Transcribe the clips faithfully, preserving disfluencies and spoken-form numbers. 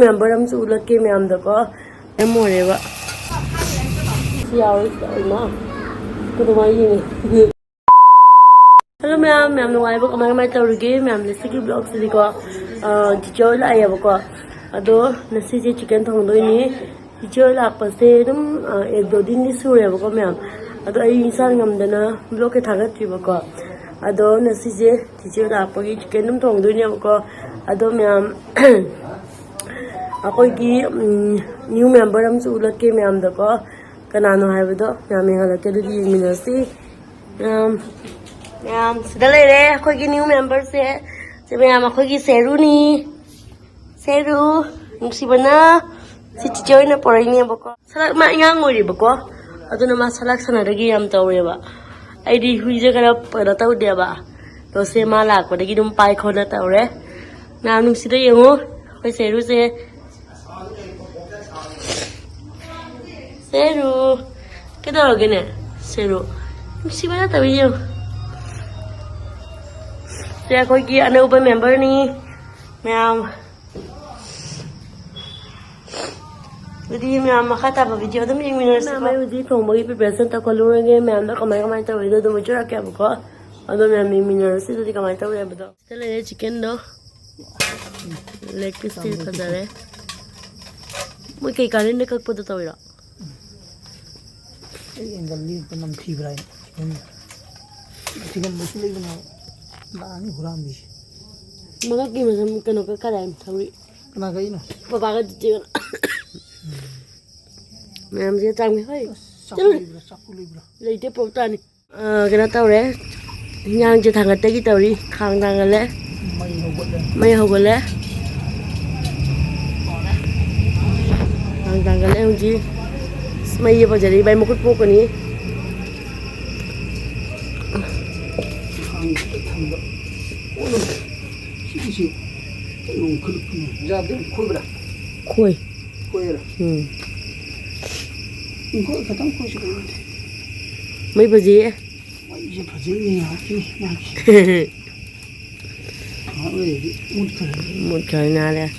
Member ꯑꯃꯁꯨ ꯎꯠꯂꯛꯀꯦ ꯃꯌꯥꯝꯗꯀꯣ꯫ ꯌꯥꯝ ꯑꯣꯏꯔꯦꯕ꯫ ꯁꯤ ꯌꯥꯎꯔꯦ, ꯏꯃꯥ꯫ ꯀꯩꯗꯧꯉꯩ ꯌꯦꯡꯉꯤ? ꯍꯜꯂꯣ ꯃꯌꯥꯝ, ꯌꯥꯝ ꯅꯨꯡꯉꯥꯏꯕ? ꯀꯃꯥꯏ ꯀꯃꯥꯏ ꯇꯧꯔꯤꯒꯦ ꯃꯌꯥꯝ? ꯉꯁꯤꯒꯤ vlogꯁꯤꯗꯤꯀꯣ, ꯑ, ꯆꯤꯆꯦ ꯍꯣꯏ ꯂꯥꯛꯑꯦꯕꯀꯣ꯫ ꯑꯗꯣ ꯉꯁꯤꯁꯦ chicken ꯊꯣꯡꯗꯣꯏꯅꯤ꯫ ꯆꯤꯆꯦ ꯍꯣꯏ ꯂꯥꯛꯄꯁꯦ ꯑꯗꯨꯝ, ꯑ, ꯑꯦ, ꯗꯣꯗꯤꯟꯗꯤ ꯁꯨꯔꯦꯕꯀꯣ ꯃꯌꯥꯝ꯫ ꯑꯗꯣ ꯑꯩ ꯏꯁꯥ ꯉꯝꯗꯅ vlogꯀ ꯊꯥꯒꯠꯇ꯭ꯔꯤꯕꯀꯣ꯫ ꯑꯗꯣ ꯉꯁꯤꯁꯦ ꯆꯤꯆꯦ ꯍꯣꯏ ꯂꯥꯛꯄꯒꯤ chicken ꯑꯗꯨꯝ ꯊꯣꯡꯗꯣꯏꯅꯦꯕꯀꯣ꯫ ꯑꯗꯣ ꯃꯌꯥꯝ, ꯑꯩꯈꯣꯏꯒꯤ, ꯎꯝ, new member ꯑꯃꯁꯨ ꯎꯠꯂꯛꯀꯦ ꯃꯌꯥꯝꯗꯀꯣ꯫ ꯀꯅꯥꯅꯣ ꯍꯥꯏꯕꯗꯣ ꯃꯌꯥꯝ ꯌꯦꯡꯍꯜꯂꯛꯀꯦ꯫ ꯑꯗꯨꯗꯤ ꯌꯦꯡꯃꯤꯟꯅꯁꯤ꯫ ꯃꯌꯥꯝ, ꯃꯌꯥꯝ ꯁꯤꯗ ꯂꯩꯔꯦ ꯑꯩꯈꯣꯏꯒꯤ new memberꯁꯦ꯫ ꯁꯤ ꯃꯌꯥꯝ ꯑꯩꯈꯣꯏꯒꯤ ꯁꯦꯔꯨꯅꯤ꯫ ꯁꯦꯔꯨ, ꯅꯨꯡꯁꯤꯕꯅ꯫ ꯁꯤ ꯆꯤꯆꯦ ꯍꯣꯏꯅ ꯄꯣꯔꯛꯏꯅꯦꯕꯀꯣ꯫ ꯁꯂꯥꯛ ꯃꯥ ꯑꯉꯥꯡ ꯑꯣꯏꯔꯤꯕꯀꯣ꯫ ꯑꯗꯨꯅ ꯃꯥ ꯁꯂꯥꯛ ꯁꯥꯟꯅꯗꯒꯤ ꯌꯥꯝ ꯇꯧꯔꯦꯕ꯫ ꯑꯩꯗꯤ ꯍꯨꯏꯁꯦ ꯈꯔ ꯀꯩꯅꯣ ꯇꯧꯗꯦꯕ꯫ ꯑꯗꯣ ꯁꯦ ꯃꯥ ꯂꯥꯛꯄꯗꯒꯤ ꯑꯗꯨꯝ ꯄꯥꯏ ꯈꯣꯠꯅ ꯇꯧꯔꯦ꯫ ꯃꯌꯥꯝ ꯅꯨꯡꯁꯤꯗ ꯌꯦꯡꯉꯨ꯫ ꯑꯩꯈꯣꯏ ꯁꯦꯔꯨꯁꯦ꯫ ꯁꯦꯔꯨ꯫ ꯀꯩꯗꯧꯔꯒꯦꯅꯦ? ꯁꯦꯔꯨ꯫ ꯅꯨꯡꯁꯤꯕ ꯅꯠꯇꯕ ꯌꯦꯡꯉꯨ꯫ ꯁꯦ ꯑꯩꯈꯣꯏꯒꯤ ꯑꯅꯧꯕ memberꯅꯤ꯫ ꯃꯌꯥꯝ꯫ ꯑꯗꯨꯗꯤ ꯃꯌꯥꯝ ꯃꯈꯥ ꯇꯥꯕ video ꯑꯗꯨꯝ ꯌꯦꯡꯃꯤꯟꯅꯔꯁꯤꯀꯣ꯫ ꯃꯌꯥꯝ ꯑꯩ ꯍꯧꯖꯤꯛ ꯊꯣꯡꯕꯒꯤ preparation ꯇꯧꯈꯠꯂꯨꯔꯒꯦ꯫ ꯃꯌꯥꯝꯗ ꯀꯃꯥꯏ ꯀꯃꯥꯏꯅ ꯇꯧꯔꯤꯗꯣ ꯑꯗꯨꯝ ꯎꯠꯆꯔꯛꯀꯦꯕꯀꯣ꯫ ꯑꯗꯣ ꯃꯌꯥꯝ ꯌꯦꯡꯃꯤꯟꯅꯔꯁꯤ ꯑꯗꯨꯗꯤ ꯀꯃꯥꯏꯅ ꯇꯧꯔꯦ ꯍꯥꯏꯕꯗꯣ꯫ ꯁꯤꯗ ꯂꯩꯔꯦ chickenꯗꯣ꯫ Leg pieceꯇꯤ ꯐꯖꯔꯦ꯫ ꯃꯣꯏ ꯀꯩ ꯀꯥꯂꯦꯟꯗ ꯀꯛꯄꯗꯣ ꯇꯧꯔꯤꯔꯣ? ꯑꯩ angle ꯂꯦꯞꯄ ꯅꯝꯊꯤꯕ꯭ꯔꯥ ꯍꯥꯏꯅ꯫ ꯊꯤꯒꯟꯕꯁꯨ ꯂꯩꯕꯅꯦꯕ꯫ ꯂꯥꯛꯑꯅꯤ ꯍꯨꯔꯥꯟꯕꯤꯁꯦ꯫ ꯃꯉꯛꯀꯤ ꯃꯁꯝ ꯀꯩꯅꯣ ꯀꯛꯈꯔꯦ ꯍꯥꯏꯅ ꯊꯧꯔꯤ꯫ ꯀꯅꯥ ꯀꯛꯏꯅꯣ? ꯕꯕꯥꯒ ꯆꯤꯆꯦꯒ꯫ ꯃꯌꯥꯝꯁꯤꯒ ꯆꯥꯡꯉꯦ ꯍꯣꯏ꯫ ꯑꯁ, ꯆꯥꯛꯈꯨ ꯂꯩꯕ꯭ꯔꯥ? ꯆꯥꯛꯈꯨ ꯂꯩꯕ꯭ꯔꯥ? ꯂꯩꯇꯦ, ꯄꯣꯔꯛ ꯇꯥꯅꯤ꯫ ꯑ, ꯀꯩꯅꯣ ꯇꯧꯔꯦ꯫ ꯍꯤꯟꯖꯥꯡꯁꯦ ꯊꯥꯡꯒꯠꯇꯒꯤ ꯇꯧꯔꯤ꯫ ꯈꯥꯡ ꯊꯥꯡꯒꯠꯂꯦ꯫ ꯃꯩ ꯍꯧꯒꯠꯂꯦ꯫ ꯃꯩ ꯍꯧꯒꯠꯂꯦ꯫ ꯈꯥꯡ ꯊꯥꯡꯒꯠꯂꯦ ꯍꯧꯖꯤꯛ꯫ ꯑꯁ, ꯃꯩꯁꯦ ꯐꯖꯔꯤ ꯚꯥꯏ, ꯃꯈꯨꯠ ꯄꯣꯛꯀꯅꯤ꯫ ꯈꯥꯡꯁꯤꯗ ꯊꯝꯕ꯫ ꯑꯣ, ꯁꯤꯒꯤꯁꯤ ꯀꯩꯅꯣꯝ ꯈꯨꯠꯂꯨꯞꯄꯅꯦ꯫ ꯌꯥꯗꯦ, ꯈꯣꯏꯕ꯭ꯔꯥ? ꯈꯣꯏ꯫ ꯈꯣꯏꯔ? ꯎꯝ꯫ ꯈꯣꯏ ꯈꯇꯪ ꯈꯣꯏꯁꯤ ꯀꯩꯅꯣ ꯅꯠꯇꯦ꯫ ꯃꯩ ꯐꯖꯩꯌꯦ꯫ ꯃꯩꯁꯦ ꯐꯖꯩꯅꯦ ꯉꯥꯏꯍꯥꯛꯀꯤ, ꯉꯥꯏꯍꯥꯛꯀꯤ꯫ ꯉꯥꯏꯍꯥꯛ ꯂꯩꯔꯗꯤ ꯃꯨꯠꯈ꯭ꯔꯅꯤ꯫ ꯃꯨꯠꯈ꯭ꯔꯅꯤ ꯉꯥꯏꯍꯥꯛ ꯂꯩꯔ꯫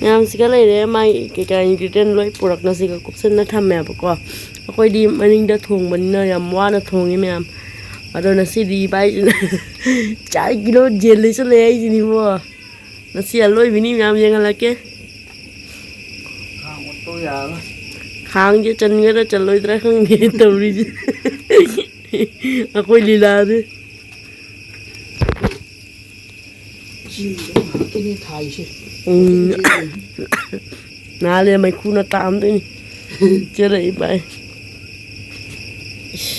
ꯃꯌꯥꯝꯁꯤꯒ ꯂꯩꯔꯦ, ꯃꯥꯏ ꯀꯩꯀꯥ ingredient ꯂꯣꯏ ꯄꯨꯔꯛꯅꯁꯤꯒ ꯀꯨꯞꯁꯟꯅ ꯊꯝꯃꯦꯕꯀꯣ꯫ ꯑꯩꯈꯣꯏꯗꯤ ꯃꯅꯤꯡꯗ ꯊꯣꯡꯕꯅꯤꯅ ꯌꯥꯝ ꯋꯥꯅ ꯊꯣꯡꯉꯤ ꯃꯌꯥꯝ꯫ ꯑꯗꯣ ꯉꯁꯤꯗꯤ ꯏꯕꯥꯏꯁꯤꯅ ꯆꯥꯏ ꯀꯤꯂꯣ ꯖꯦꯜ ꯂꯩꯁꯜꯂꯦ ꯑꯩꯁꯤꯅꯤꯕꯣ꯫ ꯉꯁꯤ ꯑꯂꯣꯏꯕꯤꯅꯤ ꯃꯌꯥꯝ, ꯌꯦꯡꯍꯜꯂꯛꯀꯦ꯫ ꯈꯥꯡꯁꯦ ꯆꯟꯒꯗ꯭ꯔꯥ ꯆꯜꯂꯣꯏꯗ꯭ꯔꯥ ꯈꯪꯗꯦ ꯇꯧꯔꯤꯁꯦ꯫ ꯑꯩꯈꯣꯏ ꯂꯤꯂꯥꯁꯦ꯫ ꯆꯤꯡꯗ ꯉꯥꯏꯍꯥꯛꯀꯤꯅꯦ ꯊꯥꯏꯁꯦ꯫ ꯎꯝ꯫ ꯅꯍꯥꯟꯂꯦ ꯃꯩꯈꯨꯅ ꯇꯥꯝꯗꯣꯏꯅꯤ꯫ ꯆꯦꯜꯂꯛꯏ ꯚꯥꯏ꯫ ꯏꯁ,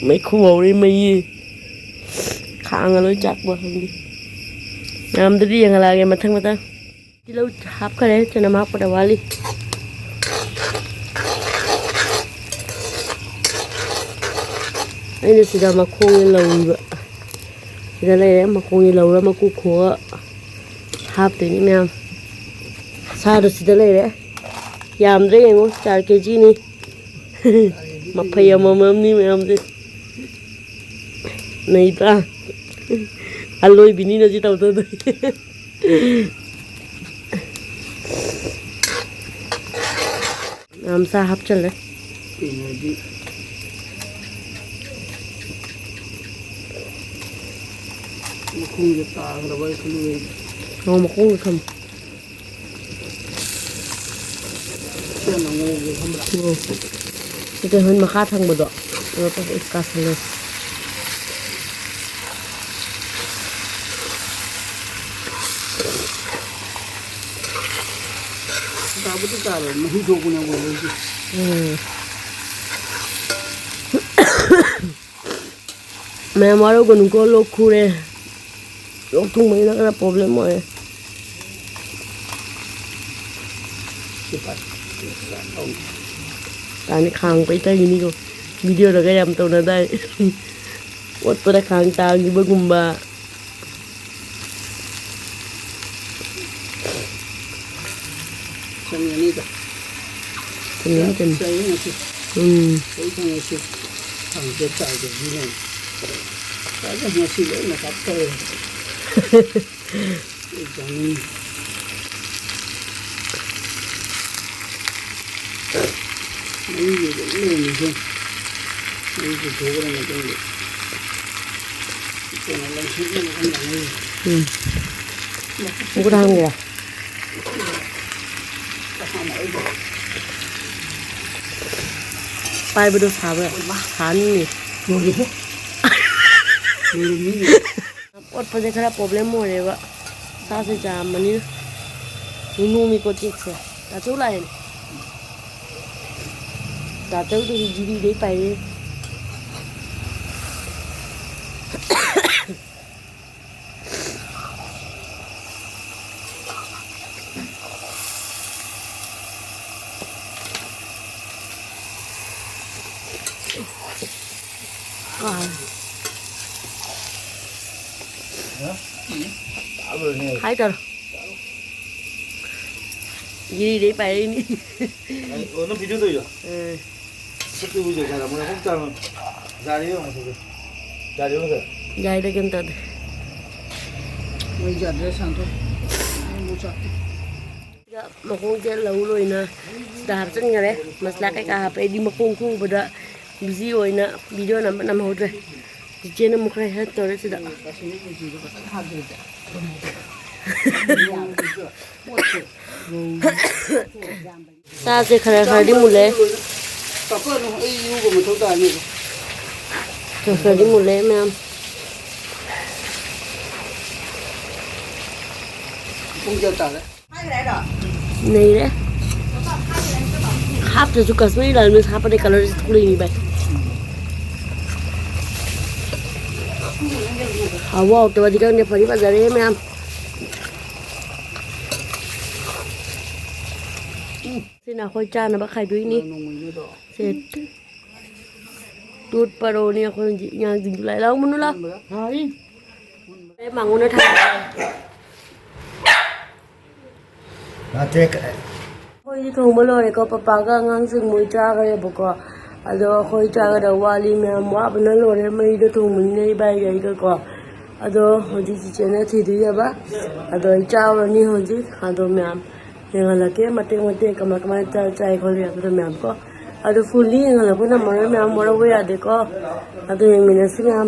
ꯃꯩꯈꯨ ꯍꯧꯔꯤ ꯃꯩ꯫ ꯈꯥꯡꯉ ꯂꯣꯏ ꯆꯥꯛꯄ ꯈꯪꯗꯦ꯫ ꯃꯌꯥꯝꯗꯗꯤ ꯌꯦꯡꯍꯜꯂꯛꯑꯒꯦ ꯃꯊꯪ ꯃꯊꯪ꯫ ꯇꯤꯜꯍꯧ ꯍꯥꯞꯈꯔꯦ, ꯆꯅꯝ ꯍꯥꯞꯄꯗ ꯋꯥꯠꯂꯤ꯫ ꯑꯩꯅ ꯁꯤꯗ ꯃꯈꯣꯡꯁꯦ ꯂꯧꯔꯤꯕ꯫ ꯁꯤꯗ ꯂꯩꯔꯦ, ꯃꯈꯣꯡꯁꯦ ꯂꯧꯔ ꯃꯀꯨ ꯈꯣꯛꯑ ꯍꯥꯞꯇꯣꯏꯅꯤ ꯃꯌꯥꯝ꯫ ꯁꯥꯗꯣ ꯁꯤꯗ ꯂꯩꯔꯦ꯫ ꯌꯥꯝꯗ꯭ꯔꯦ ꯌꯦꯡꯉꯣ, ꯆꯥꯔ ꯀꯦꯖꯤꯅꯤ꯫ ꯃꯐꯩ ꯑꯃꯃꯝꯅꯤ ꯃꯌꯥꯝꯁꯦ꯫ ꯅꯩꯗ꯭ꯔꯥ? ꯑꯂꯣꯏꯕꯤꯅꯤꯅ ꯁꯤ ꯇꯧꯗꯣꯏꯅꯦ꯫ ꯃꯌꯥꯝ ꯆꯥ ꯍꯥꯞꯆꯜꯂꯦ꯫ ꯀꯩꯅꯣꯗꯤ ꯃꯈꯣꯡꯁꯦ ꯇꯥꯈ꯭ꯔꯕ ꯍꯥꯏ ꯈꯜꯂꯨꯔꯦ꯫ ꯑꯣ, ꯃꯈꯣꯡꯗ ꯊꯝꯃꯣ꯫ ꯆꯦꯡ ꯑꯉꯧꯕ ꯈꯪꯕ꯭ꯔꯥ? ꯎꯝ꯫ ꯅꯠꯇꯦ, ꯍꯣꯔꯦꯟ ꯃꯈꯥ ꯊꯪꯕꯗꯣ ꯀꯩꯅꯣ ꯇꯧꯕ ꯀꯥꯁꯜꯂꯦ꯫ ꯇꯥꯕꯨꯗꯤ ꯇꯥꯔꯣꯏ, ꯃꯍꯤ ꯊꯣꯛꯄꯅꯦ ꯑꯩꯈꯣꯏ ꯂꯧꯁꯤ꯫ ꯎꯝ꯫ ꯃꯌꯥꯝ ꯋꯥꯔꯧꯒꯅꯨꯀꯣ, ꯂꯣꯛ ꯈꯨꯔꯦ꯫ ꯂꯣꯛ ꯊꯨꯡꯕꯅꯤꯅ ꯈꯔ problem ꯑꯣꯏꯔꯦ꯫ ꯇꯥꯅꯤ ꯈꯥꯡ ꯄꯩꯊꯈꯤꯅꯤꯀꯣ꯫ Videoꯗꯒ ꯌꯥꯝ ꯇꯧꯅꯗꯥꯏ꯫ ꯑꯣꯠꯄꯗ ꯈꯥꯡ ꯇꯥꯈꯤꯕꯒꯨꯝꯕ꯫ ꯆꯪꯒꯅꯤꯗ꯫ ꯆꯪꯒꯅꯤ, ꯆꯪꯒꯅꯤ꯫ ꯆꯪꯒꯅꯤ ꯉꯁꯤ꯫ ꯎꯝ꯫ ꯑꯩ ꯈꯪꯉꯦ ꯁꯤ ꯊꯥꯡꯁꯦ ꯆꯥꯏꯗꯕꯤꯅꯦ꯫ ꯆꯥꯏꯗ ꯉꯁꯤ ꯂꯣꯏꯅ ꯀꯥꯞꯊꯣꯛꯑꯦ꯫ ꯑꯩ ꯆꯥꯅꯤꯡꯉꯤ꯫ ꯃꯩꯁꯦ ꯑꯗꯨꯝ ꯂꯩꯔꯝꯃꯤꯁꯦ꯫ ꯃꯩ ꯄꯨꯊꯣꯛꯈ꯭ꯔ ꯃꯇꯨꯡꯗ ꯀꯩꯅꯣ ꯂꯪꯊꯣꯛꯅꯕ ꯀꯟꯅ ꯂꯪꯅꯔꯤ꯫ ꯎꯝ꯫ ꯃꯈꯨꯠ ꯍꯥꯝꯒꯦꯔꯥ? ꯄꯥꯏꯕꯗꯣ ꯁꯥꯕ꯭ꯔꯥ? ꯁꯥꯅꯤꯅꯦ꯫ ꯂꯣꯏꯔꯦꯍꯦ꯫ ꯂꯣꯏꯔꯝꯃꯤꯅꯦ꯫ ꯑꯣꯠꯄꯁꯦ ꯈꯔ problem ꯑꯣꯏꯔꯦꯕ꯫ ꯁꯥꯁꯦ ꯆꯥꯝꯕꯅꯤꯅ꯫ ꯅꯣꯡꯃꯤ ꯀꯣꯇꯦꯛꯁꯦ꯫ ꯇꯥꯆꯧ ꯂꯥꯛꯑꯦꯅꯦ꯫ ꯇꯥꯆꯧꯗꯨꯁꯨ ꯖꯤꯔꯤꯗꯩ ꯄꯥꯏꯔꯛꯑꯦ꯫ ꯍꯥꯏ ꯇꯧꯔꯣ꯫ ꯒꯤꯔꯤꯗꯩ ꯄꯥꯏꯔꯛꯏꯅꯤ꯫ ꯑꯣ, ꯅꯪ video ꯇꯧꯔꯤꯔꯣ? ꯎꯝ꯫ ꯁꯛꯇꯨꯕꯨ ꯌꯥꯔꯝꯃꯣꯏ꯫ ꯑꯃꯨꯛ ꯆꯥꯔꯣ꯫ ꯌꯥꯔꯦ, ꯌꯦꯡꯉꯣ ꯁꯤꯗꯤ꯫ ꯌꯥꯔꯦ, ꯌꯦꯡꯉꯣ ꯁꯤꯗꯤ꯫ ꯌꯥꯏꯗ, ꯀꯩꯝ ꯇꯧꯗꯦ꯫ ꯃꯣꯏꯒꯤ address ꯍꯟꯗꯣꯛ꯫ ꯑꯃꯨꯛ ꯆꯥꯛ꯫ ꯁꯤꯗ ꯃꯈꯣꯡꯁꯦ ꯂꯧ ꯂꯣꯏꯅ ꯁꯤꯗ ꯍꯥꯞꯆꯤꯟꯈꯔꯦ꯫ ꯃꯁꯂꯥ ꯀꯩꯀꯥ ꯍꯥꯞꯄꯦ꯫ ꯑꯩꯗꯤ ꯃꯈꯣꯡ ꯈꯨꯕꯗ busy ꯑꯣꯏꯅ video ꯅꯝꯕ ꯅꯝꯍꯧꯗ꯭ꯔꯦ꯫ ꯆꯤꯆꯦꯅ ꯑꯃꯨꯛ ꯈꯔ help ꯇꯧꯔꯦ ꯁꯤꯗ꯫ ꯆꯥꯁꯦ ꯈꯔ ꯈꯔꯗꯤ ꯃꯨꯜꯂꯦ꯫ ꯆꯥꯎꯈꯠꯂꯅꯨ, ꯑꯩ ꯏꯔꯨꯕ ꯃꯊꯧ ꯇꯥꯔꯅꯤ꯫ ꯈꯔ ꯈꯔꯗꯤ ꯃꯨꯜꯂꯦ ꯃꯌꯥꯝ꯫ ꯄꯨꯡ ꯀꯌꯥ ꯇꯥꯔꯦ? ꯅꯩꯔꯦ꯫ ꯍꯥꯞꯇ꯭ꯔꯁꯨ Kashmiri ꯂꯥꯜ ꯃꯤꯔꯆ ꯍꯥꯞꯄꯗꯤ colourꯁꯦ ꯊꯣꯛꯂꯛꯏꯅꯤ ꯚꯥꯏ꯫ ꯍꯥꯎꯕ ꯍꯥꯎꯇꯕꯗꯤ ꯈꯪꯗꯦ, ꯐꯗꯤ ꯐꯖꯔꯦ ꯃꯌꯥꯝ꯫ ꯁꯤꯅ ꯑꯩꯈꯣꯏ ꯆꯥꯅꯕ ꯈꯥꯏꯗꯣꯛꯏꯅꯤ꯫ ꯁꯦ꯫ ꯇꯣꯠꯄꯔꯣꯅꯤ ꯑꯩꯈꯣꯏ ꯍꯧꯖꯤꯛ ꯏꯟꯖꯥꯡꯁꯤꯡꯗꯨ꯫ ꯂꯥꯏ ꯂꯥꯎ ꯃꯨꯟꯅꯨ ꯂꯥꯎ꯫ ꯍꯥꯎꯏ꯫ ꯑꯦ, ꯃꯥꯡꯒꯣꯟꯗ ꯊꯥꯡꯒꯠꯂꯦ꯫ ꯑꯩꯈꯣꯏꯗꯤ ꯊꯣꯡꯕ ꯂꯣꯏꯔꯦꯀꯣ, ꯄꯄꯥꯒ ꯑꯉꯥꯡꯁꯤꯡ ꯃꯣꯏ ꯆꯥꯈ꯭ꯔꯦꯕꯀꯣ꯫ ꯑꯗꯣ ꯑꯩꯈꯣꯏ ꯆꯥꯒꯗꯕ ꯋꯥꯠꯂꯤ ꯃꯌꯥꯝ, ꯋꯥꯕꯅ ꯂꯣꯏꯔꯦ꯫ ꯃꯩꯗ ꯊꯣꯡꯕꯅꯤꯅ ꯏꯕꯥꯏꯒ ꯑꯩꯒꯀꯣ꯫ ꯑꯗꯣ ꯍꯧꯖꯤꯛ ꯆꯤꯆꯦꯅ ꯊꯤꯗꯣꯏꯅꯦꯕ꯫ ꯑꯗꯣ ꯑꯩ ꯆꯥꯔꯅꯤ ꯍꯧꯖꯤꯛ꯫ ꯑꯗꯣ ꯃꯌꯥꯝ ꯌꯦꯡꯍꯜꯂꯛꯀꯦ ꯃꯇꯦꯛ ꯃꯇꯦꯛ ꯀꯃꯥꯏ ꯀꯃꯥꯏꯅ ꯆꯥ-, ꯆꯥꯏ ꯈꯣꯠꯂꯤ ꯍꯥꯏꯕꯗꯣ ꯃꯌꯥꯝ ꯀꯣ꯫ ꯑꯗꯨ fully ꯌꯦꯡꯍꯜꯂꯛꯄ ꯉꯝꯃꯔꯣꯏ ꯃꯌꯥꯝ, ꯋꯥꯔꯧꯕ ꯌꯥꯗꯦꯀꯣ꯫ ꯑꯗꯨ ꯌꯦꯡꯃꯤꯟꯅꯁꯤ ꯃꯌꯥꯝ꯫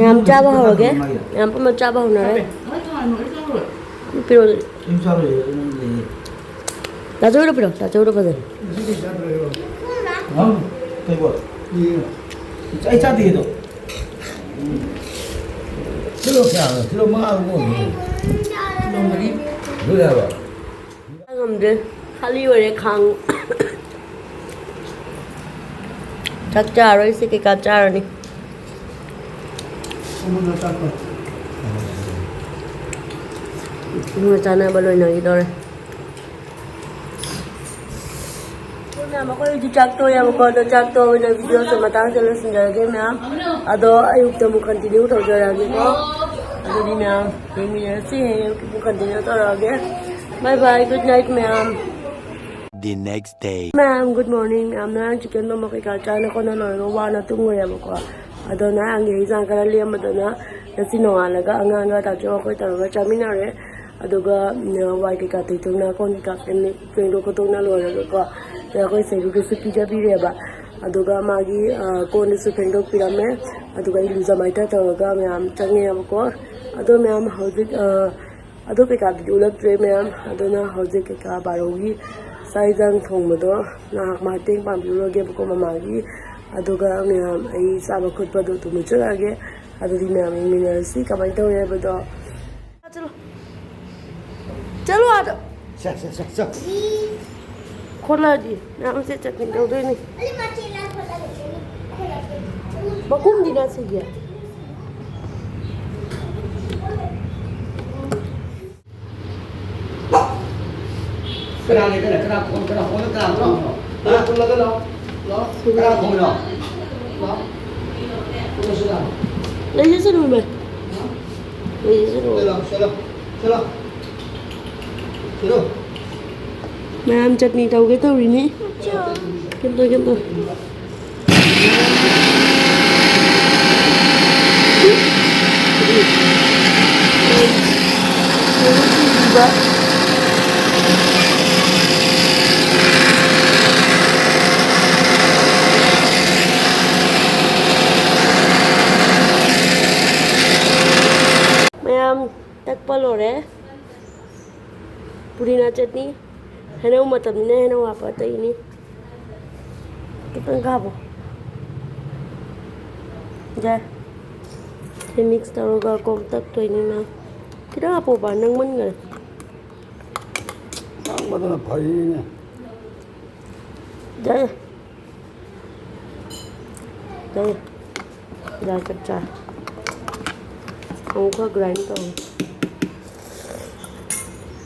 ꯃꯌꯥꯝ ꯆꯥꯕ ꯍꯧꯔꯒꯦ꯫ ꯃꯌꯥꯝ ꯄꯨꯝꯅ ꯆꯥꯕ ꯍꯧꯅꯔꯦ꯫ ꯄꯤꯔꯛꯑꯣ ꯑꯗꯨꯗꯤ꯫ ꯇꯥꯆꯧꯗ ꯄꯤꯔꯛꯑꯣ, ꯇꯥꯆꯧꯗ ꯐꯖꯅ꯫ ꯍꯥ? ꯀꯩꯕꯣ? ꯑꯩ ꯆꯥꯗꯦ ꯑꯗꯣ꯫ ꯀꯤꯂꯣ ꯀꯌꯥꯅꯣ? ꯀꯤꯂꯣ ꯃꯉꯥ ꯑꯣꯏꯔꯝꯒꯅꯤ꯫ ꯀꯤꯂꯣ ꯃꯔꯤ꯫ ꯑꯗꯨ ꯌꯥꯔꯣ? ꯉꯝꯗ꯭ꯔꯦ, ꯈꯥꯂꯤ ꯑꯣꯏꯔꯦ ꯈꯥꯡ꯫ ꯆꯥꯛ ꯆꯥꯔꯣꯏꯁꯦ, ꯀꯩꯀꯥ ꯆꯥꯔꯅꯤ꯫ ꯏꯃꯨꯡꯒ ꯆꯥꯅꯕ ꯂꯣꯏꯅꯈꯤꯗꯧꯔꯦ꯫ ꯃꯌꯥꯝ, ꯑꯩꯈꯣꯏ ꯍꯧꯖꯤꯛ ꯆꯥꯛ ꯇꯣꯛꯑꯦꯕꯀꯣ, ꯑꯗꯣ ꯆꯥꯛ ꯇꯣꯛꯑꯕꯅꯤꯅ videoꯁꯦ ꯃꯇꯥꯡꯁꯦ ꯂꯣꯏꯁꯤꯟꯖꯔꯒꯦ ꯃꯌꯥꯝ꯫ ꯑꯗꯣ ꯑꯌꯨꯛꯇ ꯑꯃꯨꯛ continue ꯇꯧꯖꯔꯛꯑꯒꯦꯀꯣ꯫ ꯑꯗꯨꯗꯤ ꯃꯌꯥꯝ ꯌꯦꯡꯃꯤꯟꯅꯔꯁꯤ, ꯍꯌꯦꯡ ꯑꯌꯨꯛꯇ ꯑꯃꯨꯛ continue ꯇꯧꯔꯛꯑꯒꯦ꯫ Bye bye, good night ꯃꯌꯥꯝ꯫ The next day. ꯃꯌꯥꯝ, good morning꯫ ꯃꯌꯥꯝ, ꯉꯔꯥꯡ chicken ꯃꯣꯃꯣ ꯀꯩꯀꯥ ꯆꯥꯅ ꯈꯣꯠꯅ ꯂꯣꯏꯔꯒ ꯋꯥꯅ ꯇꯨꯝꯈ꯭ꯔꯦꯕꯀꯣ꯫ ꯑꯗꯣ ꯉꯔꯥꯡꯒꯤ ꯍꯤꯟꯖꯥꯡ ꯈꯔ ꯂꯦꯝꯕꯗꯨꯅ ꯉꯁꯤ ꯅꯣꯡꯉꯥꯜꯂꯒ ꯑꯉꯥꯡꯒ ꯇꯥꯆꯧ ꯑꯩꯈꯣꯏ ꯇꯧꯔꯒ ꯆꯥꯃꯤꯟꯅꯔꯦ꯫ ꯑꯗꯨꯒ, ꯎꯝ, ꯋꯥꯏ ꯀꯩꯀꯥ ꯇꯩꯊꯣꯛꯅ, ꯀꯣꯟ ꯀꯩꯀꯥ ꯐꯦꯡ-, ꯐꯦꯡꯗꯣꯛ ꯈꯣꯠꯇꯣꯛꯅ ꯂꯣꯏꯔꯒꯀꯣ, ꯑꯗ ꯑꯩꯈꯣꯏ ꯁꯦꯔꯨꯗꯁꯨ ꯄꯤꯖꯕꯤꯔꯦꯕ꯫ ꯑꯗꯨꯒ ꯃꯥꯒꯤ, ꯑ, ꯀꯣꯟꯗꯨꯁꯨ ꯐꯦꯡꯗꯣꯛꯄꯤꯔꯝꯃꯦ꯫ ꯑꯗꯨꯒ ꯑꯩ ꯂꯨꯖ ꯃꯥꯏꯊ ꯇꯧꯔꯒ ꯃꯌꯥꯝ ꯆꯪꯉꯦꯕꯀꯣ꯫ ꯑꯗꯣ ꯃꯌꯥꯝ ꯍꯧꯖꯤꯛ, ꯑ, ꯑꯗꯨ ꯀꯩꯀꯥꯗꯨꯗꯤ ꯎꯠꯂꯛꯇ꯭ꯔꯦ ꯃꯌꯥꯝ꯫ ꯑꯗꯨꯅ ꯍꯧꯖꯤꯛ ꯀꯩꯀꯥ ꯕꯥꯔꯣꯒꯤ ꯆꯥꯛ ꯏꯟꯖꯥꯡ ꯊꯣꯡꯕꯗꯣ ꯉꯥꯏꯍꯥꯛ ꯃꯇꯦꯡ ꯄꯥꯡꯕꯤꯔꯨꯔꯒꯦꯕꯀꯣ ꯃꯃꯥꯒꯤ꯫ ꯑꯗꯨꯒ ꯃꯌꯥꯝ ꯑꯩ ꯆꯥꯕ ꯈꯣꯠꯄꯗꯣ ꯑꯗꯨꯝ ꯎꯠꯆꯔꯛꯑꯒꯦ꯫ ꯑꯗꯨꯗꯤ ꯃꯌꯥꯝ ꯌꯦꯡꯃꯤꯟꯅꯔꯁꯤ ꯀꯃꯥꯏꯅ ꯇꯧꯔꯦ ꯍꯥꯏꯕꯗꯣ꯫ ꯆꯠꯂꯣ꯫ ꯆꯠꯂꯣ ꯑꯥꯗ꯫ ꯁꯦ, ꯁꯦ, ꯁꯦ, ꯁꯦ꯫ ꯈꯣꯠꯂꯛꯑꯗꯤ ꯃꯌꯥꯝꯁꯦ ꯆꯠꯃꯤꯟ ꯇꯧꯗꯣꯏꯅꯤ꯫ ꯃꯈꯨꯝꯗꯤ ꯅꯥꯁꯤꯒꯦ꯫ ꯀꯅꯥ ꯂꯩꯗꯅ? ꯀꯅꯥ ꯈꯣꯡ-, ꯀꯅꯥ ꯈꯣꯡꯅ ꯀꯅꯥ ꯂꯥꯛꯑꯣ? ꯍꯥ? ꯄꯨꯜꯂꯒ ꯂꯥꯛꯑꯣ꯫ ꯂꯥꯛꯑꯣ꯫ ꯀꯅꯥ ꯈꯣꯡꯅꯣ? ꯂꯥꯛꯑꯣ꯫ ꯄꯨꯜꯂꯁꯤ ꯂꯥꯛꯑꯣ꯫ ꯂꯩꯖꯁꯅꯨ ꯏꯃꯥ꯫ ꯍꯥ? ꯂꯩꯖꯁꯅꯨ꯫ ꯆꯠꯂꯣ, ꯆꯠꯂꯣ, ꯆꯠꯂꯣ꯫ ꯆꯠꯂꯣ꯫ ꯃꯌꯥꯝ ꯆꯠꯅꯤ ꯇꯧꯒꯦ ꯇꯧꯔꯤꯅꯤ꯫ ꯀꯩꯝ ꯇꯧ, ꯀꯩꯝ ꯇꯧ꯫ ꯍꯥꯞꯄ ꯂꯣꯏꯔꯦ꯫ ꯄꯨꯗꯤꯅꯥ ꯆꯠꯅꯤ꯫ ꯍꯩꯅꯧ ꯃꯇꯝꯅꯤꯅ ꯍꯩꯅꯧ ꯍꯥꯞꯄ ꯑꯇꯩꯅꯤ꯫ ꯈꯤꯇꯪ ꯍꯥꯞꯄꯣ꯫ ꯌꯥꯏ꯫ ꯁꯤ ꯃꯤꯛꯁ ꯇꯧꯔꯒ ꯀꯣꯝ ꯇꯛꯇꯣꯏꯅꯤ ꯃꯌꯥꯝ꯫ ꯈꯤꯇꯪ ꯍꯥꯞꯄꯣꯕ, ꯅꯪꯃꯟꯈꯔꯦ꯫ ꯇꯥꯡꯕꯗꯨꯅ ꯐꯩꯅꯦ꯫ ꯌꯥꯏ꯫ ꯌꯥꯏ꯫ ꯌꯥꯏ, ꯆꯞ ꯆꯥꯔꯦ꯫ ꯑꯃꯨꯛꯀ ꯒ꯭ꯔꯥꯏꯟ ꯇꯧ꯫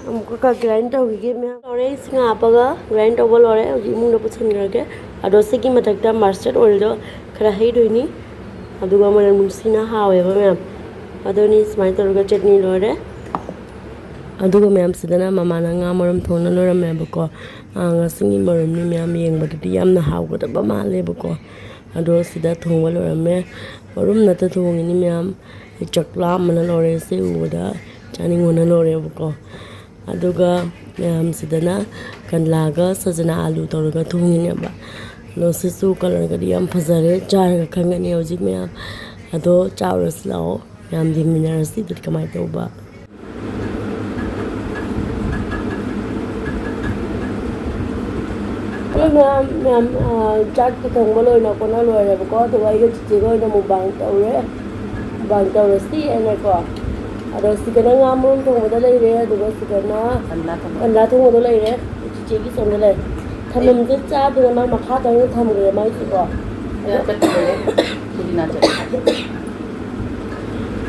ꯑꯃꯨꯛꯀ ꯒ꯭ꯔꯥꯏꯟ ꯇꯧꯈꯤꯒꯦ ꯃꯌꯥꯝ꯫ ꯂꯣꯏꯔꯦ, ꯏꯁꯤꯡ ꯍꯥꯞꯄꯒ ꯒ꯭ꯔꯥꯏꯟ ꯇꯧꯕ ꯂꯣꯏꯔꯦ꯫ ꯍꯧꯖꯤꯛ ꯏꯃꯨꯡꯗ ꯄꯨꯁꯤꯟꯈ꯭ꯔꯒꯦ꯫ ꯑꯗꯣ ꯁꯤꯒꯤ ꯃꯊꯛꯇ ꯃꯁꯇꯔꯗ ꯑꯣꯏꯜꯗꯣ ꯈꯔ ꯍꯩꯗꯣꯏꯅꯤ꯫ ꯑꯗꯨꯒ ꯃꯅꯝ ꯅꯨꯡꯁꯤꯅ ꯍꯥꯎꯋꯦꯕ ꯃꯌꯥꯝ꯫ ꯑꯗꯨꯅꯤ ꯁꯨꯃꯥꯏꯅ ꯇꯧꯔꯒ ꯆꯠꯅꯤ ꯂꯣꯏꯔꯦ꯫ ꯑꯗꯨꯒ ꯃꯌꯥꯝꯁꯤꯗꯅ ꯃꯃꯥꯅ ꯉꯥ ꯃꯔꯨꯝ ꯊꯣꯡꯅ ꯂꯣꯏꯔꯝꯃꯦꯕꯀꯣ꯫ ꯑꯥ, ꯉꯁꯤꯒꯤ ꯃꯔꯨꯝꯅꯤ ꯃꯌꯥꯝ, ꯌꯦꯡꯕꯗꯗꯤ ꯌꯥꯝꯅ ꯍꯥꯎꯒꯗꯕ ꯃꯥꯜꯂꯦꯕꯀꯣ꯫ ꯑꯗꯣ ꯁꯤꯗ ꯊꯣꯡꯕ ꯂꯣꯏꯔꯝꯃꯦ꯫ ꯃꯔꯨꯝ ꯅꯠꯇ ꯊꯣꯡꯉꯤꯅꯤ ꯃꯌꯥꯝ꯫ ꯑꯩ ꯆꯥꯛ ꯂꯥꯝꯕꯅ ꯂꯣꯏꯔꯦ꯫ ꯁꯤ ꯎꯕꯗ ꯆꯥꯅꯤꯡꯕꯅ ꯂꯣꯏꯔꯦꯕꯀꯣ꯫ ꯑꯗꯨꯒ ꯃꯌꯥꯝꯁꯤꯗꯅ ꯀꯟꯂꯥꯒ ꯁꯖꯅꯥ ꯑꯥꯂꯨ ꯇꯧꯔꯒ ꯊꯣꯡꯉꯤꯅꯦꯕ꯫ ꯑꯗꯣ ꯁꯤꯁꯨ ꯀꯂꯔꯒꯗꯤ ꯌꯥꯝ ꯐꯖꯔꯦ, ꯆꯥꯔꯒ ꯈꯪꯒꯅꯤ ꯍꯧꯖꯤꯛ ꯃꯌꯥꯝ꯫ ꯑꯗꯣ ꯆꯥꯎꯔꯁꯤ ꯂꯥꯛꯑꯣ, ꯃꯌꯥꯝ ꯌꯦꯡꯃꯤꯟꯅꯔꯁꯤ ꯑꯗꯨꯗꯤ ꯀꯃꯥꯏꯅ ꯇꯧꯕ꯫ ꯑꯩꯈꯣꯏ ꯃꯌꯥꯝ, ꯃꯌꯥꯝ, ꯑ, ꯆꯥꯛꯇꯤ ꯊꯣꯡꯕ ꯂꯣꯏꯅ ꯀꯣꯟꯅ ꯂꯣꯏꯔꯦꯕꯀꯣ, ꯑꯗꯨꯒ ꯑꯩꯒ ꯆꯤꯆꯦꯒ ꯑꯣꯏꯅ ꯃꯨꯛꯕꯥꯡ ꯇꯧꯔꯦ꯫ ꯃꯨꯛꯕꯥꯡ ꯇꯧꯔꯁꯤ ꯍꯥꯏꯅꯀꯣ꯫ ꯑꯗꯣ ꯁꯤꯗꯅ ꯉꯥ ꯃꯔꯨꯝ ꯊꯣꯡꯕꯗ ꯂꯩꯔꯦ, ꯑꯗꯨꯒ ꯁꯤꯗꯅ ꯀꯟꯂꯥ ꯊꯣꯡꯕ꯫ ꯀꯟꯂꯥ ꯊꯣꯡꯕꯗ ꯂꯩꯔꯦ꯫ ꯆꯤꯆꯦꯒꯤ ꯁꯣꯝꯗ ꯂꯩ꯫ ꯊꯝꯅꯝꯁꯦ ꯆꯥꯗꯅ ꯃꯥ ꯃꯈꯥ ꯇꯪꯅ ꯊꯝꯈ꯭ꯔꯦ ꯃꯥꯏꯁꯤꯀꯣ꯫ ꯌꯥ, ꯆꯠꯈ꯭ꯔꯦ꯫ ꯄꯨꯗꯤꯅꯥ ꯆꯠꯈ꯭ꯔꯦ꯫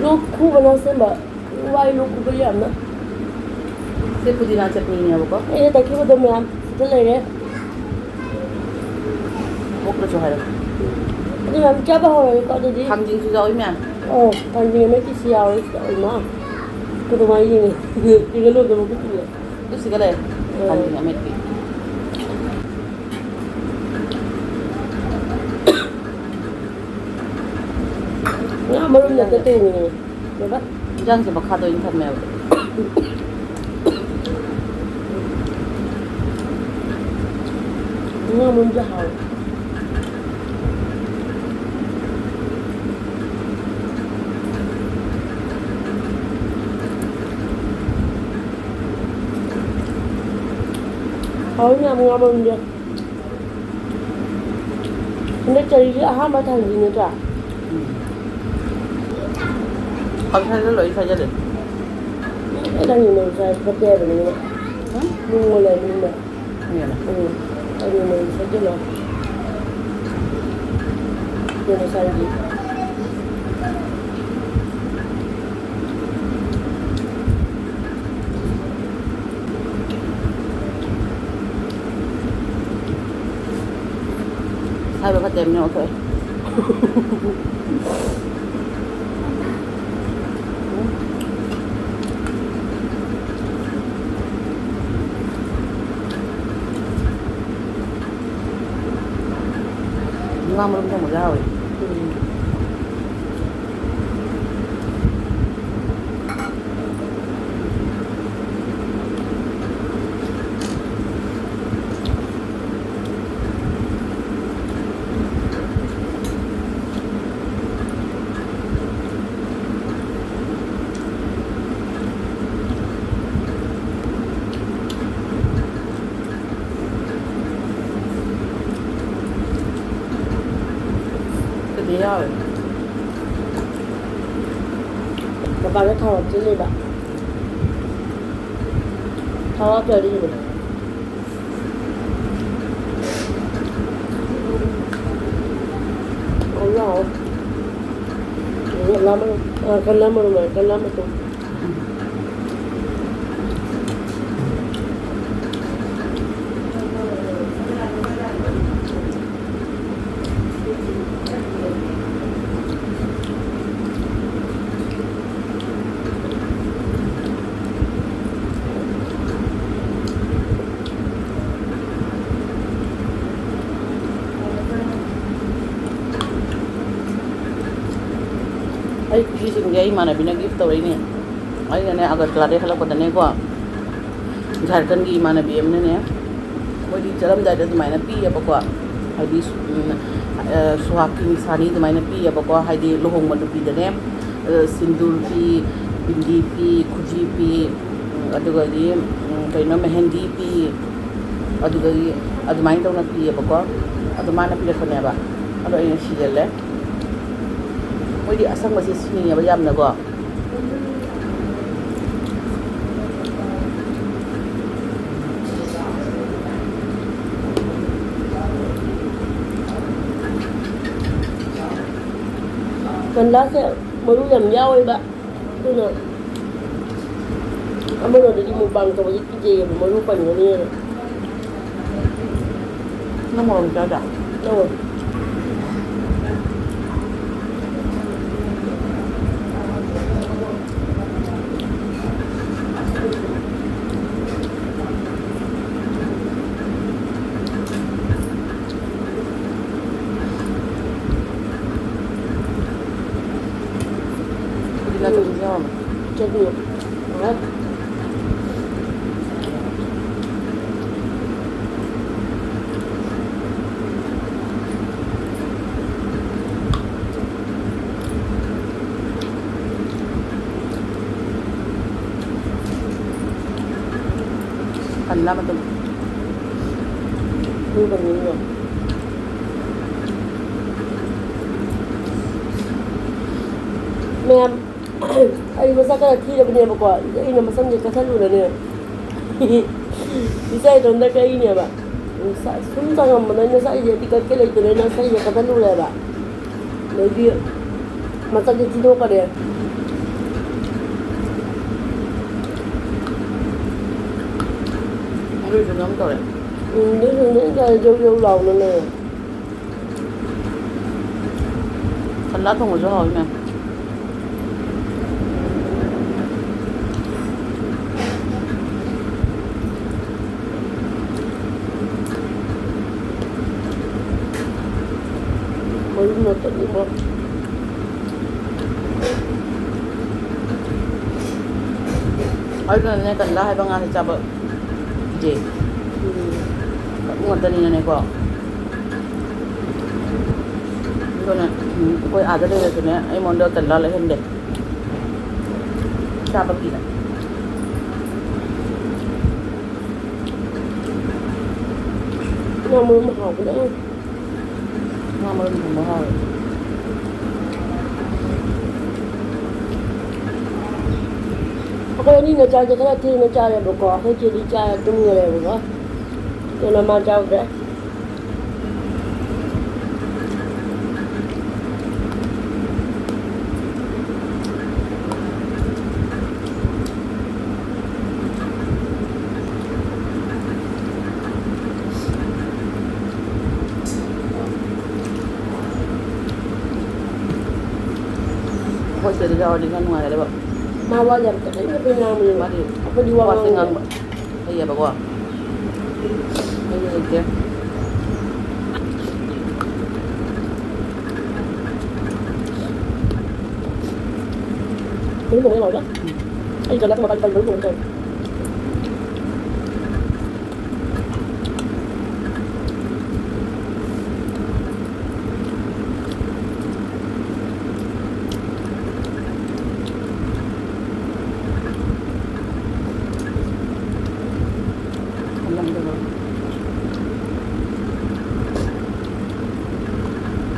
ꯂꯣꯛ ꯈꯨꯕꯅ ꯑꯁꯦꯡꯕ꯫ ꯋꯥꯏ ꯂꯣꯛ ꯈꯨꯕ ꯌꯥꯝꯅ꯫ ꯁꯤ ꯄꯨꯗꯤꯅꯥ ꯆꯠꯅꯤꯅꯦꯕꯀꯣ꯫ ꯑꯩꯅ ꯇꯛꯈꯤꯕꯗꯣ ꯃꯌꯥꯝ ꯁꯤꯗ ꯂꯩꯔꯦ꯫ ꯑꯣꯛꯇꯁꯨ ꯍꯥꯏꯔꯣ꯫ ꯑꯗꯨ ꯃꯌꯥꯝ ꯆꯥꯕ ꯍꯧꯔꯒꯦꯀꯣ ꯑꯗꯨꯗꯤ꯫ ꯊꯥꯡꯖꯤꯡꯁꯨ ꯌꯥꯎꯏ ꯃꯌꯥꯝ꯫ ꯑꯣ, ꯊꯥꯡꯖꯤꯡ ꯑꯃꯦꯠꯄꯤꯁꯨ ꯌꯥꯎꯔꯦ ꯁꯤꯗ꯫ ꯏꯃꯥ, ꯀꯩꯅꯣ ꯃꯥꯏ ꯌꯦꯡꯉꯦ꯫ ꯌꯦꯡꯉ ꯂꯣꯏꯗꯕ ꯈꯨꯠꯇꯨꯗ꯫ ꯑꯗꯨ ꯁꯤꯗ ꯂꯩꯔꯦ꯫ ꯑꯣ꯫ ꯊꯥꯡꯖꯤꯡ ꯑꯃꯦꯠꯄꯤ꯫ ꯉꯥ ꯃꯔꯨꯝ ꯅꯠꯇ ꯇꯣꯡꯉꯤꯅꯦ꯫ ꯀꯩꯕ? ꯏꯟꯖꯥꯡꯁꯦ ꯃꯈꯥꯗ ꯑꯣꯏꯅ ꯊꯝꯃꯦꯕ꯫ ꯉꯥ ꯃꯔꯨꯝꯁꯦ ꯍꯥꯎꯋꯦ꯫ ꯍꯥꯎ ꯌꯥꯝ ꯉꯥꯃꯟꯗꯦ꯫ ꯍꯟꯗꯛ ꯆꯍꯤꯒꯤ ꯑꯍꯥꯟꯕ ꯊꯥꯡꯖꯤꯡ ꯅꯠꯇ꯭ꯔꯥ? ꯎꯝ꯫ ꯄꯪꯁꯥꯏꯗ ꯂꯣꯏ ꯁꯥꯏꯖꯜꯂꯦ꯫ ꯎꯝ, ꯑꯩ ꯊꯥꯡꯖꯤꯡ ꯃꯔꯨ ꯆꯥꯏ ꯐꯠꯇꯦ ꯍꯥꯏꯕꯅꯤꯅ꯫ ꯎꯝ? ꯅꯨꯡꯒ ꯂꯩꯕꯅꯤꯅ꯫ ꯎꯝ꯫ ꯎꯝ꯫ ꯊꯥꯡꯖꯤꯡ ꯃꯔꯨ ꯁꯥꯏꯖꯜꯂꯣ꯫ ꯀꯩꯅꯣ ꯆꯥꯏꯗꯤ꯫ ꯍꯥꯏꯕ ꯐꯠꯇꯦ ꯍꯥꯏꯕꯅꯤ ꯑꯣꯟꯊꯣꯛꯑꯦ꯫ ꯉꯥ ꯃꯔꯨꯝ ꯊꯣꯡꯕꯁꯦ ꯍꯥꯎꯋꯦ꯫ ꯎꯝ꯫ ꯀꯩꯅꯣ ꯌꯥꯎꯋꯦ꯫ ꯃꯄꯥꯟꯗ ꯊꯥꯎ ꯍꯥꯞꯆꯤꯜꯂꯦꯕ꯫ ꯊꯥꯎ ꯍꯥꯞꯇ꯭ꯔꯗꯤ ꯍꯩꯅꯗꯦ꯫ ꯍꯥꯎꯗꯤ ꯍꯥꯎꯋꯦ꯫ ꯂꯥꯃ-, ꯑ, ꯀꯂꯝ ꯑꯣꯏꯔꯝꯃꯣꯏ, ꯀꯂꯝ ꯑꯗꯨꯝ꯫ ꯑꯩ ꯐꯤꯁꯤꯡꯁꯦ ꯑꯩ ꯏꯃꯥꯟꯅꯕꯤꯅ gift ꯇꯧꯔꯛꯏꯅꯦ꯫ ꯑꯩꯅꯅꯦ ꯑꯒꯔꯇꯂꯥꯗꯩ ꯍꯜꯂꯛꯄꯗꯅꯦꯀꯣ, ꯖꯥꯔꯈꯟꯒꯤ ꯏꯃꯥꯟꯅꯕꯤ ꯑꯃꯅꯅꯦ, ꯃꯣꯏꯗꯤ ꯆꯠꯂꯝꯗꯥꯏꯗ ꯑꯗꯨꯃꯥꯏꯅ ꯄꯤꯌꯦꯕꯀꯣ, ꯍꯥꯏꯗꯤ, ꯎꯝ, ꯑ, ꯁꯨꯍꯥꯒꯀꯤ ꯅꯤꯁꯥꯅꯤ ꯑꯗꯨꯃꯥꯏꯅ ꯄꯤꯌꯦꯕꯀꯣ, ꯍꯥꯏꯗꯤ ꯂꯨꯍꯣꯡꯕ ꯅꯨꯄꯤꯗꯅꯦ, ꯑ, ꯁꯤꯟꯗꯨꯔ ꯄꯤ, ꯕꯤꯟꯗꯤ ꯄꯤ, ꯈꯨꯖꯤ ꯄꯤ, ꯎꯝ, ꯑꯗꯨꯒꯗꯤ, ꯎꯝ, ꯀꯩꯅꯣ, ꯃꯦꯍꯦꯟꯗꯤ ꯄꯤ, ꯑꯗꯨꯗꯒꯤ ꯑꯗꯨꯃꯥꯏꯅ ꯇꯧꯅ ꯄꯤꯌꯦꯕꯀꯣ꯫ ꯑꯗꯣ ꯃꯥꯅ ꯄꯤꯔꯛꯄꯅꯦꯕ꯫ ꯑꯗꯣ ꯑꯩꯅ ꯁꯤꯖꯜꯂꯦ꯫ ꯃꯣꯏꯗꯤ ꯑꯁꯪꯕꯁꯦ ꯁꯤꯅꯤꯡꯉꯦꯕ ꯌꯥꯝꯅꯀꯣ꯫ ꯀꯟꯂꯥꯁꯦ ꯃꯔꯨ ꯌꯥꯝ ꯌꯥꯎꯋꯦꯕ꯫ ꯑꯗꯨꯅ ꯑꯃꯔꯣꯝꯗꯗꯤ ꯃꯨꯛꯕꯥꯡ ꯇꯧꯕꯁꯦ ꯀꯤꯖꯩꯌꯦꯕ, ꯃꯔꯨ ꯄꯟꯒꯅꯤꯅ꯫ ꯅꯪ ꯃꯣꯔꯣꯛ ꯆꯥꯗ꯭ꯔꯥ? ꯇꯧꯋꯦ꯫ ꯆꯠꯂꯨ꯫ ꯍꯣꯏ꯫ ꯀꯟꯂꯥ ꯃꯇꯨꯝ꯫ ꯃꯔꯨ ꯀꯟꯕꯅꯤꯅ꯫ ꯃꯌꯥꯝ, ꯑꯩ ꯃꯁꯛ ꯈꯔ ꯊꯤꯔꯕꯅꯦꯕꯀꯣ, ꯑꯩꯅ ꯃꯁꯝꯁꯦ ꯀꯛꯊꯠꯂꯨꯔꯅꯦ꯫ ꯏꯆꯥ ꯏꯇꯣꯝꯇ ꯀꯛꯏꯅꯦꯕ꯫ ꯁꯨꯝ ꯆꯪꯉꯝꯕꯗ ꯑꯩꯅ ꯁꯛꯏꯁꯦ ꯇꯤꯀꯠꯀꯦ ꯂꯩꯇꯅ ꯑꯩꯅ ꯁꯛꯏꯁꯦ ꯀꯛꯊꯠꯂꯨꯔꯦꯕ꯫ ꯑꯗꯩꯗꯤ ꯃꯁꯛꯁꯦ ꯊꯤꯗꯣꯛꯈꯔꯦ꯫ ꯑꯗꯨꯏꯁꯨ ꯑꯗꯨꯝ ꯇꯧꯔꯦ꯫ ꯎꯝ, ꯑꯗꯨꯏꯁꯨ ꯑꯗꯨꯝ ꯇꯧꯔꯦ, ꯖꯧ ꯖꯧ ꯂꯥꯎꯅ ꯂꯩꯔꯦ꯫ ꯁꯟꯂꯥ ꯊꯣꯡꯕꯁꯨ ꯍꯥꯎꯋꯤ ꯃꯌꯥꯝ꯫ ꯃꯔꯨꯝ ꯅꯠꯇꯕꯤꯀꯣ꯫ ꯑꯗꯨꯅꯅꯦ ꯀꯟꯂꯥ ꯍꯥꯏꯕ ꯉꯥꯁꯦ ꯆꯥꯕ ꯀꯤꯖꯩ꯫ ꯎꯝ꯫ ꯃꯔꯨ ꯉꯥꯛꯇꯅꯤꯅꯅꯦꯀꯣ꯫ ꯑꯗꯨꯅ, ꯎꯝ, ꯑꯩꯈꯣꯏ ꯑꯥꯗ ꯂꯩꯔꯁꯨꯅꯦ, ꯑꯩꯉꯣꯟꯗ ꯀꯟꯂꯥ ꯂꯩꯍꯟꯗꯦ꯫ ꯆꯥꯕ ꯀꯤꯅ꯫ ꯉꯥ ꯃꯔꯨꯝ ꯍꯥꯎꯕꯅꯦ꯫ ꯉꯥ ꯃꯔꯨꯝ ꯊꯣꯡꯕ ꯍꯥꯎꯋꯦ꯫ ꯑꯩꯈꯣꯏ ꯑꯅꯤꯅ ꯆꯥꯛꯁꯦ ꯈꯔ ꯊꯦꯡꯅ ꯆꯥꯔꯦꯕꯀꯣ꯫ ꯑꯩꯈꯣꯏ ꯆꯦꯗꯤ ꯆꯥꯔ ꯇꯨꯝꯈ꯭ꯔꯦꯕꯀꯣ꯫ ꯑꯗꯨꯅ ꯃꯥ ꯆꯥꯎꯗ꯭ꯔꯦ꯫ ꯑꯩꯈꯣꯏ ꯁꯤꯗ ꯌꯥꯎꯔꯗꯤ ꯈꯔ ꯅꯨꯡꯉꯥꯏꯒꯗꯕ꯫ ꯃꯥ ꯋꯥ ꯌꯥꯝ ꯇꯞꯅ ꯇꯞꯅ ꯉꯥꯡꯕꯅꯦ꯫ ꯃꯥꯗꯤ ꯑꯩꯈꯣꯏꯗꯤ ꯋꯥ ꯋꯥꯁꯦ ꯉꯥꯡꯕ ꯉꯥꯡꯕ ꯍꯩꯌꯦꯕꯀꯣ꯫ ꯑꯩꯗꯤ ꯍꯩꯇꯦ꯫ ꯃꯔꯨꯝ ꯊꯣꯡꯕ ꯌꯥꯝ ꯍꯥꯎꯋꯤꯗ꯫ ꯑꯩ ꯏꯊꯟꯗ ꯃꯄꯥꯟ ꯃꯄꯥꯟ ꯃꯔꯨꯝ ꯊꯣꯡꯕ ꯇꯧꯋꯦ꯫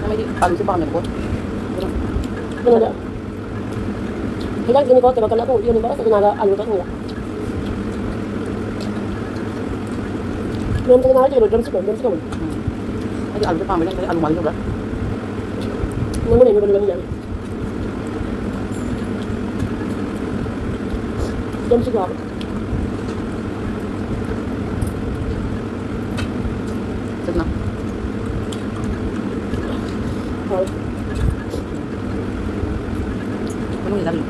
ꯅꯪꯗꯤ ꯑꯂꯨꯁꯦ ꯄꯥꯝꯃꯦꯕꯀꯣ꯫ ꯀꯩꯅꯣꯗ, ꯍꯤꯟꯖꯥꯡꯁꯤꯅꯤꯀꯣ, ꯇꯦꯕꯜ ꯀꯅꯥ ꯊꯣꯡꯕ ꯄꯤꯕꯅꯤꯀꯣ, ꯑꯁ, ꯀꯅꯥꯒ ꯑꯂꯨꯒ ꯊꯣꯡꯕ꯫ ꯅꯣꯡ ꯆꯅꯥ ꯍꯥꯏꯁꯦ ꯀꯩꯅꯣ, drumstick ꯀꯧꯕꯅꯤ, drumstick ꯀꯧꯕꯅꯤ꯫ ꯎꯝ꯫ ꯑꯩꯗꯤ ꯑꯂꯨꯁꯦ ꯄꯥꯝꯃꯦ, ꯅꯪ ꯑꯂꯨ ꯃꯥꯜꯂꯤ ꯈꯪꯕ꯭ꯔꯥ? ꯅꯪ ꯃꯅꯦ ꯃꯅꯦ ꯃꯅꯦ꯫ Drumstick ꯍꯥꯞꯄ꯫ ꯆꯠꯅ꯫ ꯍꯥꯎꯋꯦ꯫ ꯃꯅꯨꯡꯒꯤ ꯆꯥꯗ꯭ꯔꯤ꯫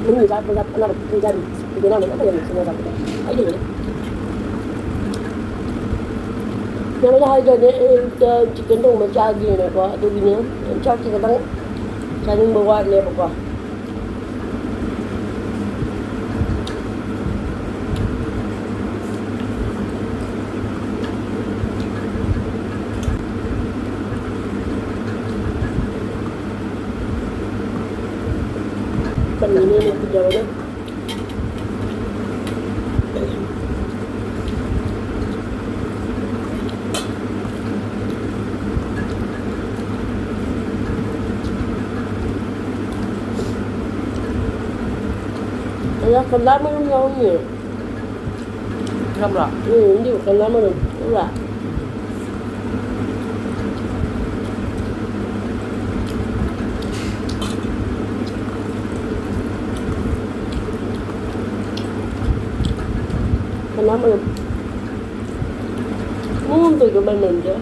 ꯃꯅꯨꯡꯒꯤ ꯆꯥ-, ꯆꯥ-, ꯑꯅꯥꯕ ꯆꯥꯗ꯭ꯔꯤ꯫ ꯏꯕꯦꯝꯃ ꯃꯌꯥꯝ ꯂꯩꯔꯝꯃꯦ ꯁꯤꯡꯖꯨ ꯆꯥꯕꯗ꯫ ꯑꯩꯗꯤ ꯂꯣꯏꯔꯦ꯫ ꯃꯌꯥꯝ ꯑꯩꯅ ꯍꯥꯏꯗ꯭ꯔꯅꯦ, ꯑꯌꯨꯛꯇ chicken ꯊꯣꯡꯕ ꯆꯥꯒꯦꯅꯀꯣ, ꯑꯗꯨꯒꯤꯅꯦ꯫ ꯆꯥꯛꯁꯦ ꯈꯤꯇꯪ ꯆꯥꯅꯤꯡꯕ ꯋꯥꯠꯂꯦꯕꯀꯣ꯫ ꯀꯔꯤꯅꯣ ꯀꯩꯗꯧꯔꯒꯦ? ꯀꯝꯂꯥ ꯃꯔꯨꯝ ꯌꯥꯎꯔꯝꯃꯦ꯫ ꯌꯥꯎꯕ꯭ꯔꯣ? ꯎꯝ, ꯑꯗꯨ ꯀꯝꯂꯥ ꯃꯔꯨꯝ꯫ ꯎꯕ꯭ꯔꯥ? ꯀꯝꯂꯥ ꯃꯔꯨꯝ꯫ ꯃꯑꯣꯡ ꯑꯃ ꯇꯧꯏꯗꯣ ꯃꯅꯝꯗꯣ꯫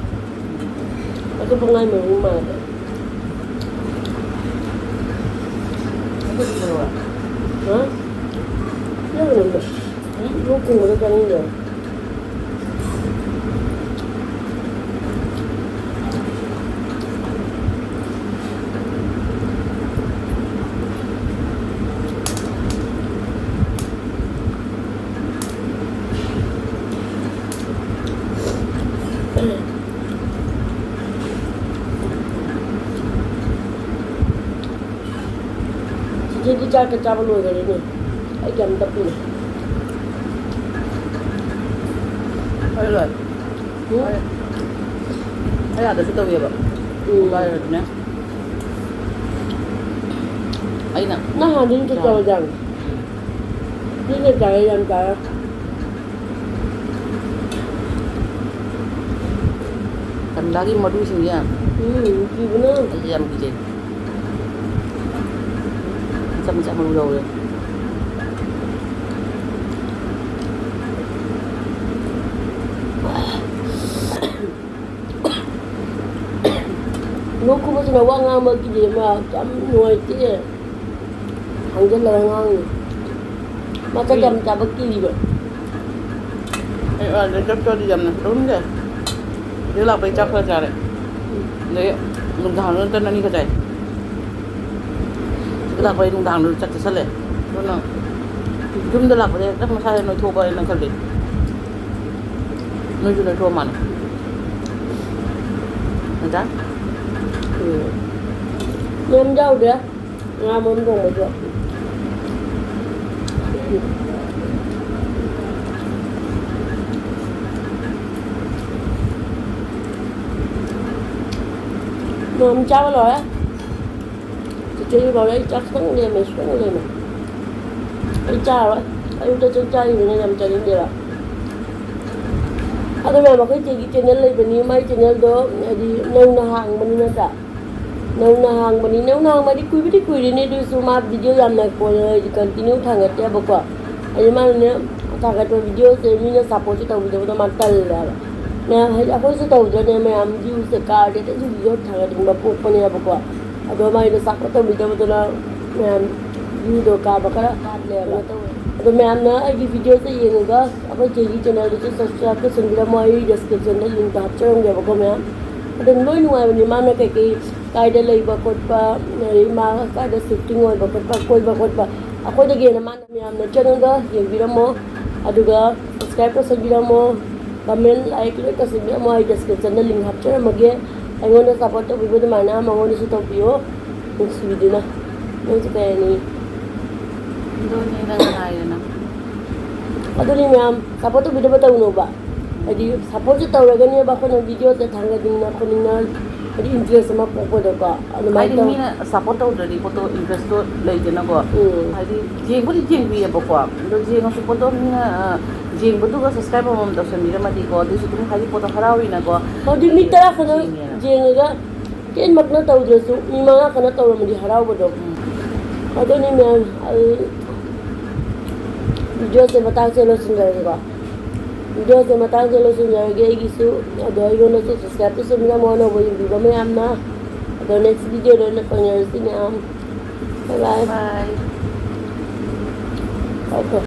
ꯑꯗꯨ ꯄꯪꯉꯥꯏ ꯃꯔꯨꯝ ꯃꯥꯜꯂꯦ꯫ ꯍꯥ? ꯅꯪ ꯃꯅꯝꯗꯣ꯫ ꯎꯝ? ꯂꯣꯛ ꯊꯨꯡꯕꯗꯣ ꯆꯥꯅꯤꯡꯗꯦ꯫ ꯆꯤꯆꯦꯗꯤ ꯆꯥꯛꯀ ꯆꯥꯕ ꯂꯣꯏꯈꯔꯦꯅꯦ꯫ ꯑꯩ ꯀꯌꯥꯝ ꯇꯞꯄꯤꯅꯣ? ꯑꯩ ꯂꯣꯏ꯫ ꯎꯝ? ꯑꯩ, ꯑꯩ ꯑꯥꯗꯁꯨ ꯇꯧꯋꯦꯕ꯫ ꯎꯝ꯫ ꯂꯣꯏꯔꯦꯗꯅꯦ꯫ ꯑꯩꯅ ꯅꯪ ꯍꯥꯟꯅꯗꯤ ꯆꯥꯎ꯫ ꯆꯥꯎꯔꯗꯥꯏꯅꯦ? ꯅꯪꯅ ꯆꯥꯔꯦ, ꯌꯥꯝ ꯆꯥꯔꯦ꯫ ꯀꯟꯗꯥꯒꯤ ꯃꯔꯨꯁꯤꯡꯁꯦ ꯎꯝ, ꯀꯤꯕꯅ꯫ ꯑꯩꯁꯦ ꯌꯥꯝ ꯀꯤꯖꯩ꯫ ꯃꯆꯥ ꯃꯆꯥ ꯃꯔꯨ ꯌꯥꯎꯔꯦ꯫ ꯂꯣꯛ ꯈꯨꯕꯁꯤꯅ ꯋꯥ ꯉꯥꯡꯕ ꯀꯤꯖꯩ, ꯃꯥ ꯌꯥꯝ ꯅꯨꯡꯉꯥꯏꯇꯦ꯫ ꯍꯪꯖꯜꯂꯒ ꯉꯥꯡꯉꯤ꯫ ꯃꯥ ꯆꯥꯛ ꯌꯥꯝ ꯆꯥꯕ ꯀꯤꯔꯤꯕ꯫ ꯑꯩ ꯑꯥꯗ ꯆꯥꯛ ꯆꯥꯗꯤ ꯌꯥꯝꯅ ꯆꯥꯔꯝꯗꯦ꯫ ꯁꯤꯗ ꯂꯥꯛꯄꯩ ꯆꯥꯛ ꯈꯔ ꯆꯥꯔꯦ꯫ ꯑꯗꯩ ꯅꯨꯡꯗꯥꯡꯗ ꯇꯟ ꯑꯅꯤꯒ ꯆꯥꯏ꯫ ꯁꯤꯗ ꯂꯥꯛꯄꯩ ꯅꯨꯡꯗꯥꯡꯗ ꯆꯥꯛ ꯆꯥꯁꯜꯂꯦ꯫ ꯑꯗꯨꯅ ꯌꯨꯝꯗ ꯂꯥꯛꯄꯗ ꯍꯦꯛꯇ ꯃꯁꯥꯁꯦ ꯅꯣꯏꯊꯣꯛꯄ ꯍꯥꯏꯅ ꯈꯜꯂꯤ꯫ ꯅꯣꯏꯁꯨ ꯅꯣꯏꯊꯣꯛꯑ ꯃꯥꯜꯂꯦ꯫ ꯅꯠꯇ꯭ꯔꯥ? ꯎꯝ꯫ ꯌꯥꯝ ꯌꯥꯎꯗꯦ꯫ ꯉꯥ ꯃꯔꯨꯝ ꯊꯣꯡꯕꯁꯨ꯫ ꯃꯣꯝ ꯆꯥꯕ ꯂꯣꯏꯔꯦ꯫ ꯆꯤꯆꯦꯒꯤ ꯐꯥꯎꯔꯦ, ꯑꯩ ꯆꯥꯛ ꯈꯤꯇꯪ ꯂꯦꯝꯃꯦ, ꯈꯤꯇꯪ ꯂꯦꯝꯃꯦ꯫ ꯑꯩ ꯆꯥꯔꯣꯏ꯫ ꯑꯌꯨꯛꯇ ꯆꯥꯛ ꯆꯥꯈꯤꯕꯅꯤꯅ ꯌꯥꯝ ꯆꯥꯅꯤꯡꯗꯦꯕ꯫ ꯑꯗꯣ ꯃꯌꯥꯝ, ꯑꯩꯈꯣꯏ ꯆꯦꯒꯤ ꯆꯦꯅꯦꯜ ꯂꯩꯕꯅꯤ, ꯃꯥꯏ ꯆꯦꯅꯦꯜꯗꯣ ꯍꯥꯏꯗꯤ ꯅꯧꯅ ꯍꯥꯡꯕꯅꯤ ꯅꯠꯇ꯭ꯔꯥ? ꯅꯧꯅ ꯍꯥꯡꯕꯅꯤ, ꯅꯧꯅ ꯍꯥꯡꯕꯗꯤ ꯀꯨꯏꯕꯨꯗꯤ ꯀꯨꯏꯔꯤꯅꯤ, ꯑꯗꯨꯏꯁꯨ ꯃꯥ ꯚꯤꯗꯤꯑꯣ ꯌꯥꯝꯅ ꯀꯣꯟꯅ ꯀꯟꯇꯤꯅ꯭ꯌꯨ ꯊꯥꯡꯒꯠꯇꯦꯕꯀꯣ꯫ ꯍꯥꯏꯗꯤ ꯃꯥꯅꯅꯦ ꯊꯥꯡꯒꯠꯄ ꯚꯤꯗꯤꯑꯣꯁꯦ ꯃꯤꯅ ꯁꯞꯄꯣꯔꯠꯁꯨ ꯇꯧꯕꯤꯗꯕꯗꯣ ꯃꯥ ꯇꯜꯂꯦꯕ꯫ ꯃꯌꯥꯝ ꯍꯥꯏꯗꯤ ꯑꯩꯈꯣꯏꯁꯨ ꯇꯧꯗ꯭ꯔꯅꯦ, ꯃꯌꯥꯝ ꯚ꯭ꯌꯨꯁꯦ ꯀꯥꯔꯗꯤ ꯑꯇꯩꯁꯨ ꯚꯤꯗꯤꯑꯣ ꯊꯥꯡꯒꯠꯅꯤꯡꯕ ꯄꯣꯛꯄꯅꯦꯕꯀꯣ꯫ ꯑꯗꯣ ꯃꯥꯏꯗꯣ ꯁꯞꯄꯣꯔꯠ ꯇꯧꯕꯤꯗꯕꯗꯨꯅ ꯃꯌꯥꯝ ꯚ꯭ꯌꯨꯗꯣ ꯀꯥꯕ ꯈꯔ ꯋꯥꯠꯂꯦꯕ꯫ ꯑꯗꯣ ꯃꯌꯥꯝꯅ ꯑꯩꯒꯤ ꯚꯤꯗꯤꯑꯣꯁꯦ ꯌꯦꯡꯉꯒ ꯑꯩꯈꯣꯏ ꯆꯦꯒꯤ ꯆꯦꯅꯦꯜꯗꯨꯁꯨ ꯁꯕꯁꯀ꯭ꯔꯥꯏꯕ ꯇꯧꯁꯟꯕꯤꯔꯝꯃꯣ, ꯑꯩ ꯗꯤꯁꯀ꯭ꯔꯤꯞꯁꯟꯗ ꯂꯤꯡꯗꯣ ꯍꯥꯞꯆꯔꯝꯒꯦꯕꯀꯣ ꯃꯌꯥꯝ꯫ ꯑꯗꯨꯝ ꯂꯣꯏ ꯅꯨꯡꯉꯥꯏꯕꯅꯤ, ꯃꯥꯅ ꯀꯩꯀꯩ ꯀꯥꯏꯗ ꯂꯩꯕ ꯈꯣꯠꯄ, ꯑꯗꯩ ꯃꯥ ꯀꯥꯏꯗ ꯁꯤꯐꯇꯤꯡ ꯑꯣꯏꯕ ꯈꯣꯠꯄ, ꯀꯣꯏꯕ ꯈꯣꯠꯄ, ꯑꯩꯈꯣꯏꯗꯒꯤ ꯍꯦꯟꯅ ꯃꯥꯅ ꯃꯌꯥꯝꯅ ꯆꯪꯉꯒ ꯌꯦꯡꯕꯤꯔꯝꯃꯣ, ꯑꯗꯨꯒ ꯁꯕꯁꯀ꯭ꯔꯥꯏꯕ ꯇꯧꯁꯟꯕꯤꯔꯝꯃꯣ, ꯀꯃꯦꯟ, ꯂꯥꯏꯛ ꯂꯣꯏ ꯇꯧꯁꯟꯕꯤꯔꯝꯃꯣ, ꯑꯩ ꯗꯤꯁꯀ꯭ꯔꯤꯞꯁꯟꯗ ꯂꯤꯡ ꯍꯥꯞꯆꯔꯝꯃꯒꯦ꯫ ꯑꯩꯉꯣꯟꯗ ꯁꯞꯄꯣꯔꯠ ꯇꯧꯕꯤꯕ ꯑꯗꯨꯃꯥꯏꯅ ꯃꯉꯣꯟꯗꯁꯨ ꯇꯧꯕꯤꯌꯣ, ꯅꯨꯡꯁꯤꯕꯤꯗꯨꯅ꯫ ꯅꯪꯁꯨ ꯀꯩ ꯍꯥꯏꯅꯤꯡꯉꯤ? ꯑꯗꯨꯅꯤ ꯅꯪ ꯍꯥꯏꯔꯦꯅ꯫ ꯑꯗꯨꯅꯤ ꯃꯌꯥꯝ, ꯁꯞꯄꯣꯔꯠ ꯇꯧꯕꯤꯗꯕ ꯇꯧꯅꯣꯕ꯫ ꯍꯥꯏꯗꯤ ꯁꯞꯄꯣꯔꯠꯁꯦ ꯇꯧꯔꯒꯅꯦꯕ ꯑꯩꯈꯣꯏꯅ ꯚꯤꯗꯤꯑꯣꯁꯦ ꯊꯥꯡꯒꯠꯅꯤꯡꯅ ꯈꯣꯠꯅꯤꯡꯅ, ꯍꯥꯏꯗꯤ ꯏꯟꯇꯔꯦꯁ ꯑꯃ ꯄꯣꯛꯄꯗꯣꯀꯣ꯫ ꯑꯗꯨꯃꯥꯏꯅ ꯍꯥꯏꯗꯤ ꯇꯧ- ꯃꯤꯅ ꯁꯞꯄꯣꯔꯠ ꯇꯧꯗ꯭ꯔꯗꯤ ꯄꯣꯠꯇꯣ ꯏꯟꯇꯔꯦꯁꯇꯣ ꯂꯩꯗꯅꯀꯣ꯫ ꯎꯝ꯫ ꯍꯥꯏꯗꯤ ꯌꯦꯡꯕꯨꯗꯤ ꯌꯦꯡꯕꯤꯌꯦꯕꯀꯣ, ꯑꯗꯣ ꯌꯦꯡꯉꯁꯨ ꯄꯣꯠꯇꯣ ꯃꯤꯅ, ꯑ, ꯌꯦꯡꯕꯗꯨꯒ ꯁꯕꯁꯀ꯭ꯔꯥꯏꯕ ꯑꯃꯃꯝ ꯇꯧꯁꯟꯕꯤꯔꯝꯃꯗꯤꯀꯣ, ꯑꯗꯨꯁꯨ ꯑꯗꯨꯝ ꯍꯥꯏꯗꯤ ꯄꯣꯠꯇꯣ ꯍꯔꯥꯎꯏꯅꯀꯣ꯫ ꯍꯧꯖꯤꯛ ꯃꯤ ꯇꯔꯥ ꯈꯛꯇꯪ ꯌꯦꯡꯉꯦꯅ꯫ ꯌꯦꯡꯉꯒ ꯇꯦꯟꯃꯛꯅ ꯇꯧꯗ꯭ꯔꯁꯨ ꯃꯤ ꯃꯉꯥ ꯈꯛꯇ ꯇꯧꯔꯝꯃꯗꯤ ꯍꯔꯥꯎꯕꯗꯣ꯫ ꯎꯝ꯫ ꯑꯗꯨꯅꯤ ꯃꯌꯥꯝ, ꯑꯩ ꯚꯤꯗꯤꯑꯣꯁꯦ ꯃꯇꯥꯡꯁꯦ ꯂꯣꯏꯁꯤꯟꯖꯔꯒꯦꯀꯣ꯫ ꯚꯤꯗꯤꯑꯣꯁꯦ ꯃꯇꯥꯡꯁꯦ ꯂꯣꯏꯁꯤꯟꯖꯔꯒꯦ ꯑꯩꯒꯤꯁꯨ꯫ ꯑꯗꯣ ꯑꯩꯉꯣꯟꯗꯁꯨ ꯁꯕꯁꯀ꯭ꯔꯥꯏꯕ ꯇꯧꯁꯟꯕꯤꯔꯝꯃꯣ, ꯑꯅꯧꯕ ꯌꯦꯡꯕꯤꯕ ꯃꯌꯥꯝꯅ꯫ ꯑꯗꯣ ꯅꯦꯛꯁ ꯚꯤꯗꯤꯑꯣꯗ ꯑꯣꯏꯅ ꯐꯪꯅꯔꯁꯤ ꯃꯌꯥꯝ꯫ ꯕꯥꯏ ꯕꯥꯏ꯫ ꯕꯥꯏ꯫ ꯑꯣꯀꯦ꯫